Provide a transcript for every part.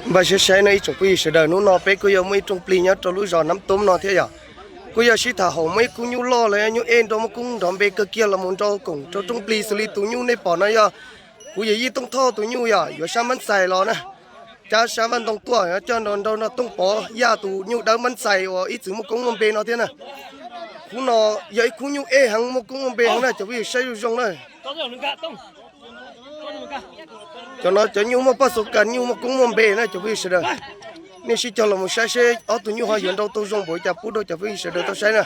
Npaj siab saib no ib tsoom phooj ywg sawv daws, hnub no peb kuj yog muaj ib rooj plig nyob rau lub zos Nab Tub no thiab yom. Kuj yog sib tham haum muaj ib khub nyuj loj los yog nyuj ej nrog muaj koob nrov npe kawg kiag los mus nrau koom rau rooj plig xws li tus nyuj nej pom no yog kuv yawm yij Tooj Thoj tus nyuj yom, yuav sab Npab Xais los na, cab sab Vaj Ntoo tuaj coj nrog nrau no Tooj Pov Yaj tus nyuj dawb Npab Xais uas ib txwm muaj koob muaj npe no thiab na. Khub no yog ib khub nyuj ej heev muaj koob muaj npe heev na cov phooj ywg saib zoo zoo na. Cov no cov nyuj muaj paj xu kas nyuj muaj koob muaj npe na cov phooj ywg sawv daws. Nej sib cog los mus saib seb ob tug nyuj ho yuav nrau tau zoo npaum li cas pub rau cov phooj ywg sawv daws tau saib na.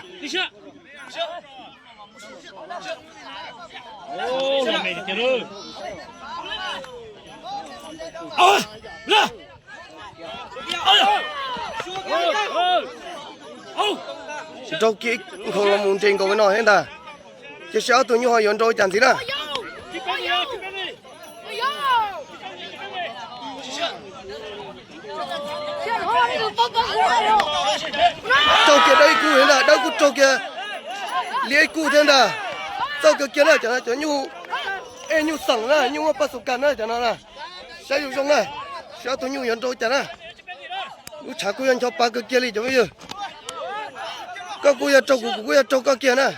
Nrau kiag nkaus los mus nres nkaus li no thiab ntag. Cia seb ob tug nyuj ho yuav nrau cas ntxiv na. Raug kiag dawb ib kub thiab ntag, dawb kuj raug kiag liab ib kub thiab ntag. Txawj kawg kiag na, cov no cov nyuj ej nyuj xeem na, nyuj muaj paj xu kas na cov no na. Saib zoo zoo na, saib ob tug nyuj yuav nrau cas na. Lub tshav kuj yog ncho pa kawg kiag li cov phooj ywg. Koj kuj yog raug kuv, kuv kuj yog raug koj kiag na.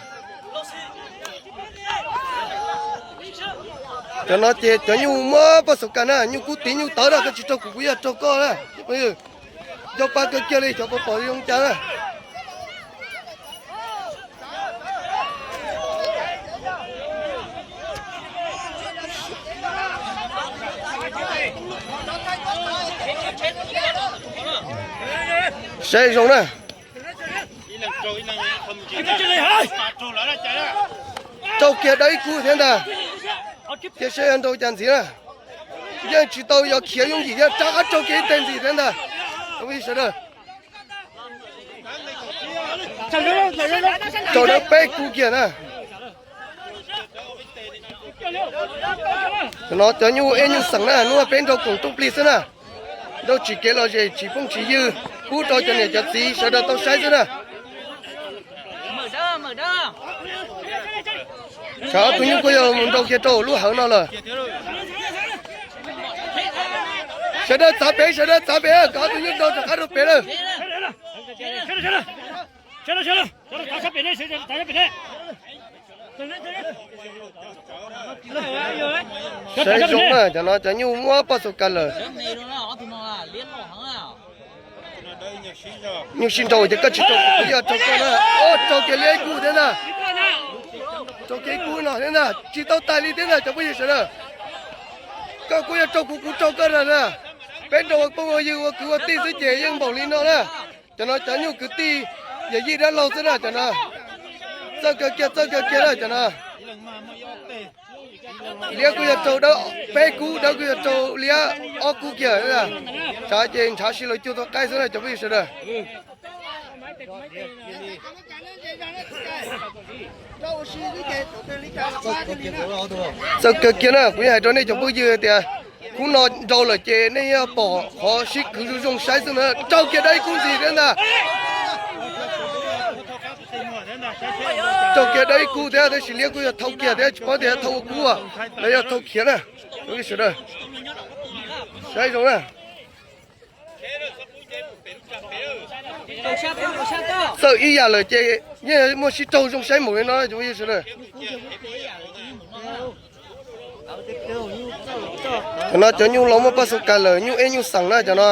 Cov no ces cov nyuj muab paj xu kas na, nyuj kub tiv nyuj tawv na, koj tsis raug kuv, kuv yog raug koj na. Ncho pa kawg kiag li, cov pom zoo cas na. Saib zoo na. Raug kiag dawb ib kub thiab ntag. Cia saib yuav nrau cas ntxiv na. Yeej tsis tau yuav khiav yooj yim thiab, rov qab raug kiag ib teg ntxiv thiab ntag. Sawv daws, raug dawb peb kub kiag na. Cov no cov nyuj ej nyuj xeem na, hnub no peb nrau koom rooj plig xwb na. Nrau tsim kev lom zem tsim phooj tsim ywg pub rau cov niam cov txiv sawv daws tau saib xwb na. Tsam ob tug nyuj kuj yog mus nrau kiag rau lub hawv no lawm. Sawv daws txav pem, sawv daws txav pem, kom ob tug nyuj nrau rov qab rau pem lawm. Saib zoo na, cov no cov nyuj muab poj xu kas lawm. Nyuj sib nraus ces koj tsis raug kuv, kuv yeej raug koj na. Raug kiag liab ib kub thiab ntag. Raug kiag ib kub no thiab ntag, tsis tau tag li thiab ntag cov phooj ywg sawv daws. Koj kuj yeej raug kuv, kuv raug koj na. Peb nrau ua phooj ua ywg ua kwv ua tij xwb ces yeej npaum li no na. Cov no cov nyuj kwv tij yawm yij dab laug xwb na cov no. Txawj kawg kiag, txawj kawg kiag na cov no. Liab kuj yog raug dawb peb kub, dawb kuj yog raug liab ob kub kiag. Ntshav ces ntshav sib law cuag tua qaib xwb na cov phooj ywg sawv daws. Txawj kawg kiag na, kuv yeej hais rau nej cov phooj ywg tias khub no nrau lawm ces nej yeej pom qhov sib kwv zoo zoo saib xwb na. Raug kiag dawb ib kub ntxiv thiab ntag. Raug kiag dawb ib kub thiab, tab sis liab kuj yog thau kiag thiab, tsis paub tias thau ua kub los yog thau khiav na. Sawv daws saib zoo na. Txawj ib yam lawm ces yeej muaj sib raug zoo saib npaum li no cov phooj ywg sawv daws. Cov no cov nyuj laus muaj paj xu kas lawm, nyuj ej nyuj xeem na cov no.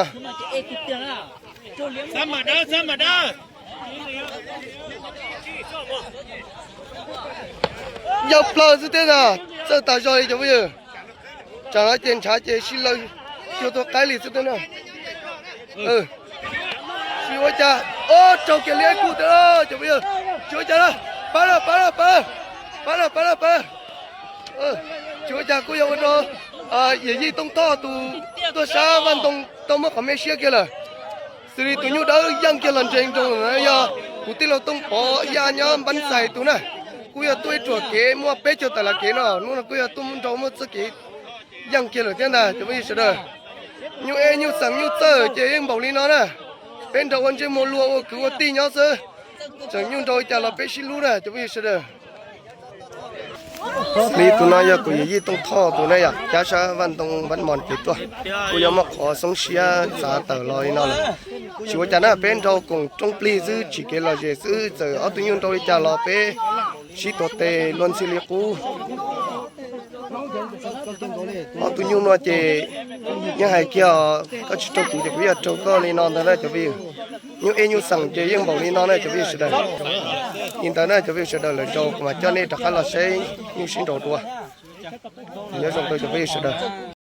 Yog plaws xwb thiab ntag, txawj tas zog li cov phooj ywg. Tsam no ces ntshav ces sib law cuag tua qaib li xwb thiab na. Tsis ua cas, raug kiag liab ib kub thiab cov phooj ywg. Tsis ua cas na, pab na, pab na, pab na, pab na, pab na. Tsis ua cas, kuj yog ua rau yawm yij Tooj Thoj tus tuaj sab Vaj Ntoo tau muab qhov me siab kiag lawm. Xws li tus nyuj dawb yeej kiag los nres nroos na yog kuv tij laug Tooj Pov Yaj nyob Npab Xais tus na. Kuj yog tuaj ib ruam kev muaj peb caug tawm las kev no, hnub no kuj yog tuaj nrau muaj txoj kev yeej kiag lawm thiab ntag cov phooj ywg sawv daws. Nyuj ej nyuj xeem nyuj txawj ces yeej npaum li no na. Peb nrau ua ntsej muag luag ua kwv ua tij nyob xwb, tseem nyuj nrau li cas los peb sib hlub na cov phooj ywg sawv daws. Plig tus no yog kuv yawm yij Tooj Thoj tus na yom, cab sab Vaj Ntoo Vaj Mos pem tuaj. Kuj yuav muaj qhov xoob siab txav tawm los li no lawm. Tsis ua cas na, peb nrau koom rooj plig xwb, tsim kev lom zem xwb, txawm ob tug nyuj nrau li cas los peb sib tuav tes luag ntxhi li qub. Ob tug nyuj no ces yeej hais kiag, koj tsis raug kuv ces kuv yeej raug koj li no ntag na cov phooj ywg. Nyuj ej nyuj xeem ces yeej npaum li no na cov phooj ywg sawv daws. Li ntawd na cov phooj ywg sawv daws, lwm zaus kuv mam coj nej rov qab los saib nyuj sib nraus dua. Nyob zoo rau cov phooj ywg sawv daws.